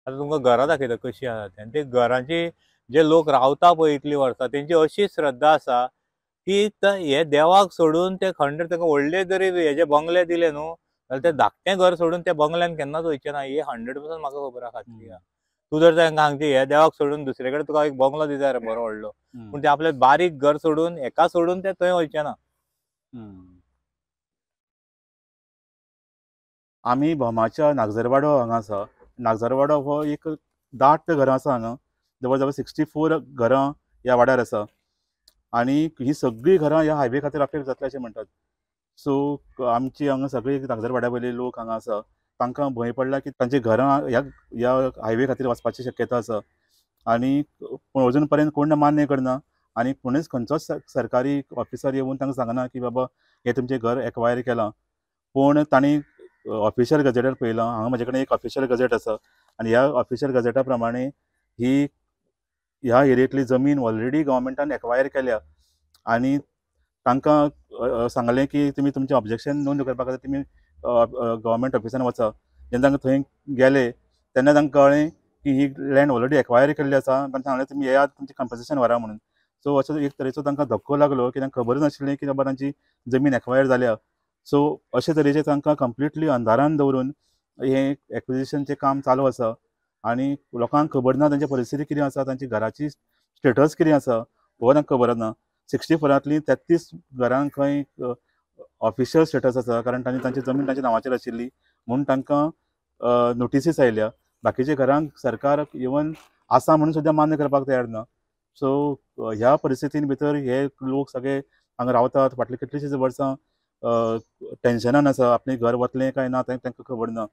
आतां तुमकां घरां दाखयता कशी आसा ते. आनी ते घरांची जे लोक रावता पळय इतलीं वर्सां, तेंची अशी श्रद्धा आसा की हे देवाक सोडून ते खंड तांकां व्हडले जरी हेजे बंगले दिले न्हू जाल्यार ते धाकटें घर सोडून त्या बंगल्यान केन्नाच वयचे ना. हे 100% म्हाका खबर आसा, खात्री आसा. तूं जर तांकां सांगची हे देवाक सोडून दुसरे कडेन तुका एक बंगलो दिता रे बरो व्हडलो, पूण ते आपले बारीक घर सोडून एका सोडून ते थंय वयचे ना. आमी भोमाच्या नागझरवाडो हांगा आसा. नागझरवाडो हो एक दाट घरां आसा हांगा, जवळ जवळ 64 घरां ह्या वाड्यार आसा आनी ही सगळीं घरां ह्या हायवे खातीर अफेक्ट जातली अशें म्हणटात. सो आमची हांगा सगळी नागझरवाड्या वयले लोक हांगा आसा, तांकां भंय पडला की तांची घरां ह्या ह्या हायवे खातीर वचपाची शक्यता आसा आनी पूण अजून पर्यंत कोण मान्य करना आनी कोणूच खंयचोच सरकारी ऑफिसर येवन तांकां सांगना की बाबा हें तुमचें घर एक्वायर केलां. पूण तांणी ऑफिशियल गजेटार पळयलां, हांगा म्हजे कडेन एक ऑफिशियल गजेट आसा आनी ह्या ऑफिशियल गजेटा प्रमाणे ही ह्या एरियेंतली जमीन ऑलरेडी गव्हर्मेंटान एक्वायर केल्या आनी तांकां सांगलें की तुमी तुमचें ऑब्जेक्शन नोंद करपा खातीर तुमी गव्हर्मेंट ऑफिसान वचा. जेन्ना तांकां थंय गेले तेन्ना तांकां कळ्ळें की ही लँड ऑलरेडी एक्वायर केल्ली आसा. तांकां सांगलें तुमी येयात, तुमचें कंपन्सेशन व्हरा म्हणून. सो असो एक तरेचो तांकां धक्को लागलो की तांकां खबरच नाशिल्लें की बाबा तांची जमीन एक्वायर जाल्या. सो अशे तरेचें तांकां कंप्लिटली अंधारान दवरून हें एक्विजिशनचें काम चालू आसा आनी लोकांक खबर ना तांची परिस्थिती कितें आसा, तांची घराची स्टेटस कितें आसा हो तांकां खबर ना. 64 33 घरांक खंय ऑफिशियल स्टेटस आसा, कारण तांची तांची जमीन तांच्या नांवाचेर आशिल्ली म्हूण तांकां नोटिसीस आयल्या. बाकीच्या घरांक सरकार इवन आसा म्हणून सुद्दां मान्य करपाक तयार ना. सो ह्या परिस्थितीन भितर हे लोक सगळे हांगा रावतात, फाटलीं कितलींशींच वर्सां टेन्शनान आसा, आपलें घर वतलें काय ना तें तांकां खबर ना.